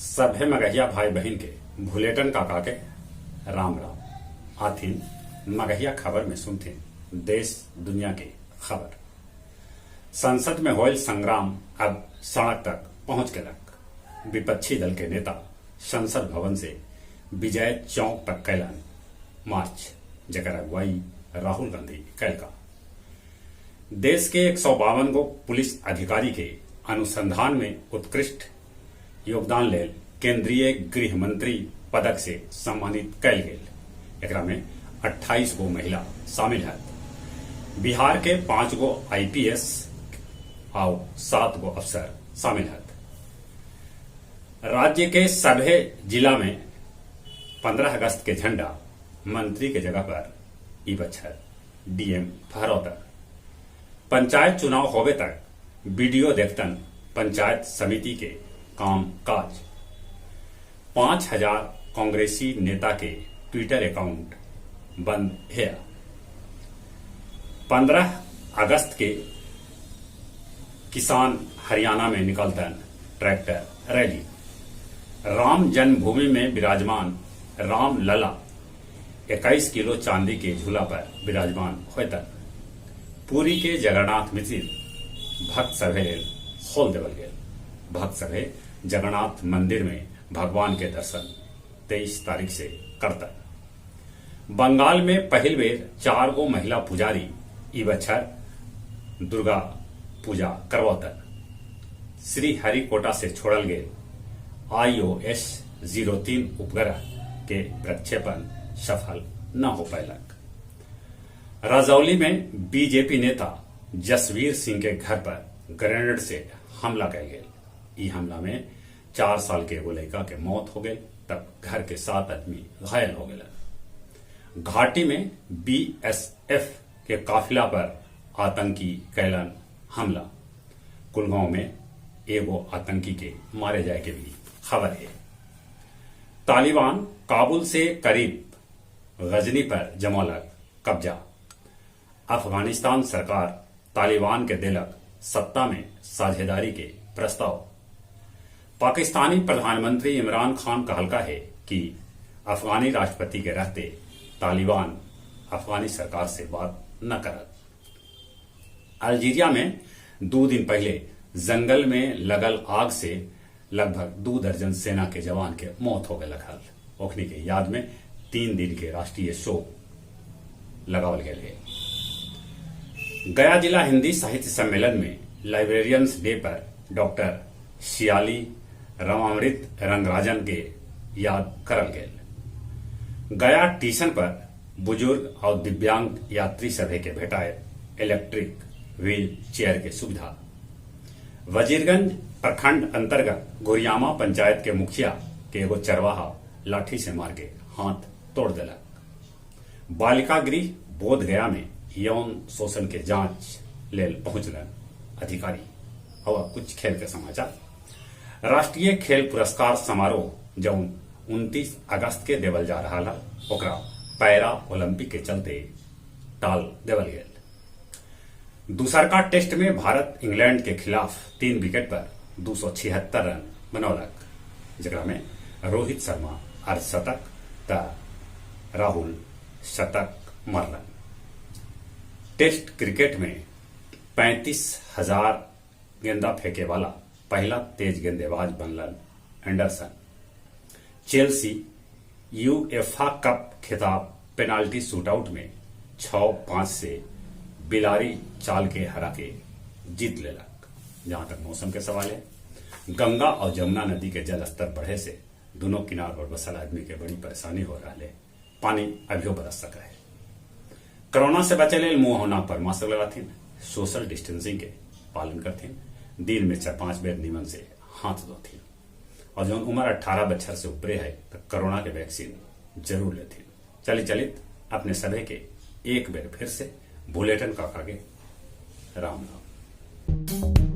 सभे मगहिया भाई बहिन के भुलेटन काका के राम राम। आथिन मगहिया खबर में सुनथिन देश दुनिया के खबर। संसद में होयल संग्राम अब सड़क तक पहुंच गेलक। विपक्षी दल के नेता संसद भवन से विजय चौक तक कैलन मार्च, जकर अगुवाई राहुल गांधी कैलका। देश के 152 गो पुलिस अधिकारी के अनुसंधान में उत्कृष्ट योगदान लेल केंद्रीय गृह मंत्री पदक से सम्मानित कैल गेल। एकरा में 28 गो महिला शामिल हथ। बिहार के 5 गो आईपीएस आउ 7 गो अफसर शामिल हथ। राज्य के सभे जिला में 15 अगस्त के झंडा मंत्री के जगह पर ई बच्छर डीएम फहरौतन। पंचायत चुनाव होवे तक वीडियो देखतन पंचायत समिति के काम काज। 5000 कांग्रेसी नेता के ट्विटर अकाउंट बंद है। 15 अगस्त के किसान हरियाणा में निकलतन ट्रैक्टर रैली। राम जन्मभूमि में विराजमान राम लला 21 किलो चांदी के झूला पर विराजमान होतन। पुरी के जगन्नाथ मिश्र भक्त सभे लेल खोल देवल गेल। भक्त सभे जगन्नाथ मंदिर में भगवान के दर्शन 23 तारीख से करतन। बंगाल में पहिल बेर 4 गो महिला पुजारी ई बच्छर दुर्गा पूजा करवतन। श्री हरिकोटा से छोड़ल गेल IOS 03 उपग्रह के प्रक्षेपण सफल न हो पैलक। राजौली में बीजेपी नेता जसवीर सिंह के घर पर ग्रेनेड से हमला कैल गेल। ई हमला में 4 साल के एगो लड़का के मौत हो गई, तब घर के 7 आदमी घायल हो गए। घाटी में बीएसएफ के काफिला पर आतंकी कैलन हमला। कुलगांव में एगो आतंकी के मारे जाए के भी खबर है। तालिबान काबुल से करीब गजनी पर जमौलक कब्जा। अफगानिस्तान सरकार तालिबान के देलक सत्ता में साझेदारी के प्रस्ताव। पाकिस्तानी प्रधानमंत्री इमरान खान कहलका है कि अफगानी राष्ट्रपति के रहते तालिबान अफगानी सरकार से बात न करत। अल्जीरिया में 2 दिन पहले जंगल में लगल आग से लगभग 2 दर्जन सेना के जवान के मौत हो गए हल। ओखनी के याद में 3 दिन के राष्ट्रीय शोक लगावल गए है। गया जिला हिंदी साहित्य सम्मेलन में लाइब्रेरियंस डे पर डॉक्टर शियाली रमामृत रंगराजन के याद करल गेल। गया स्टेशन पर बुजुर्ग और दिव्यांग यात्री सभे के भेटाए इलेक्ट्रिक व्हील चेयर के सुविधा। वजीरगंज प्रखंड अंतर्गत गोरियामा पंचायत के मुखिया के एगो चरवाहा लाठी से मार के हाथ तोड़ देलक। बालिका गृह बोध गया में यौन शोषण के जांच लेल पहुंचलन अधिकारी। और अब कुछ खेल के समाचार। राष्ट्रीय खेल पुरस्कार समारोह जौन 29 अगस्त के देवल जा रहा है, ओकरा पैरा ओलंपिक के चलते टाल देवल गेल। दूसरका टेस्ट में भारत इंग्लैंड के खिलाफ 3 विकेट पर 276 रन बनौलक, जकरा में रोहित शर्मा अर्धशतक त राहुल शतक मरलन। टेस्ट क्रिकेट में 35,000 गेंदा फेंके वाला पहला तेज गेंदेबाज बनलन एंडरसन। चेल्सी यूएफा कप खिताब पेनाल्टी शूटआउट में 6-5 से बिलारी चाल के हरा के जीत लेलक। जहां तक मौसम के सवाल है, गंगा और जमुना नदी के जल स्तर बढ़े से दोनों किनार पर बसल आदमी के बड़ी परेशानी हो रहा है। पानी अभियो बरस सका है। कोरोना से बचे लेल मुंह और नाक पर मास्क लगाथिन, सोशल डिस्टेंसिंग के पालन करथिन, दिन में 4-5 बेर नीमन से हाथ धोथिन और जो उम्र 18 बच्छर से ऊपरे है तो कोरोना के वैक्सीन जरूर लेथिन। चली चलित अपने सभे के एक बेर फिर से बुलेटिन काका के राम राम।